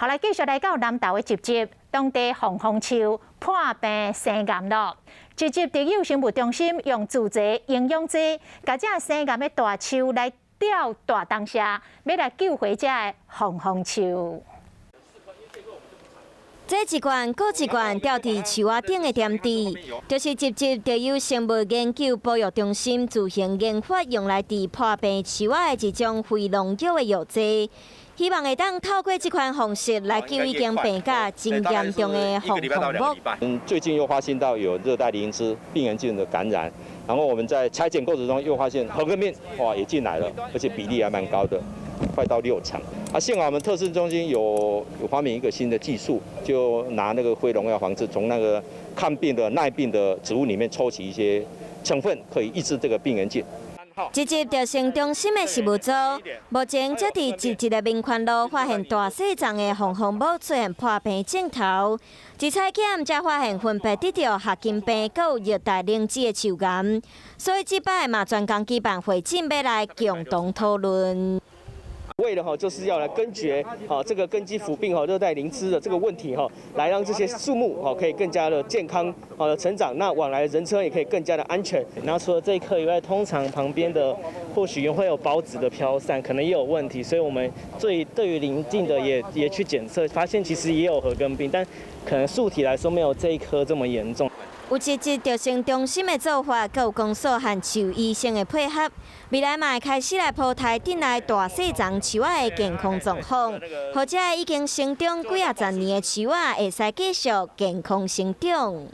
好來，繼續來到南投的集集，當地防風樹破病生癌囉。集集特有生物中心用自製營養劑，共這生癌的大樹來吊大銅蛇，欲來救活這个防風樹。這一罐閣一罐吊佇樹仔頂的點滴，就是集集特有生物研究保育中心自行研發用來治破病樹仔的一種非農藥的藥劑，希望會當透過這款方式來救已經病甲真嚴重的防風木。最近又發現到有熱帶靈芝病原菌的感染，然後我們在採檢過程中又發現褐根病，哇，也進來了，而且比例還蠻高的，快到6成。啊，幸好我們特生中心有發明一個新的技術，就拿那個非農藥防治，從那個抗病的耐病的植物裡面抽取一些成分，可以抑制這個病原菌。集集特生中心的植物組，目前才佇集集的民權路發現大細叢的防風木出現破病症頭，一採檢才發現分別得著褐根病閣有熱帶靈芝的樹癌，所以這擺嘛專工舉辦會診，欲來共同討論。為了哈，就是要來根絕哈這個根基腐病哈熱帶靈芝的這個問題哈，來讓這些樹木哈可以更加的健康好的成長，那往來的人車也可以更加的安全。那除了這一棵以外，通常旁邊的或許會有孢子的飄散，可能也有問題，所以我們最對於鄰近的也去檢測，發現其實也有褐根病，但可能樹體來說沒有這一棵這麼嚴重。有集集特生中心的做法，閣有公所和獸醫生的配合，未來嘛會開始來鋪台鎮內大細叢樹仔的健康狀況，予這已經成長幾仔十年的樹仔會使繼續健康成長。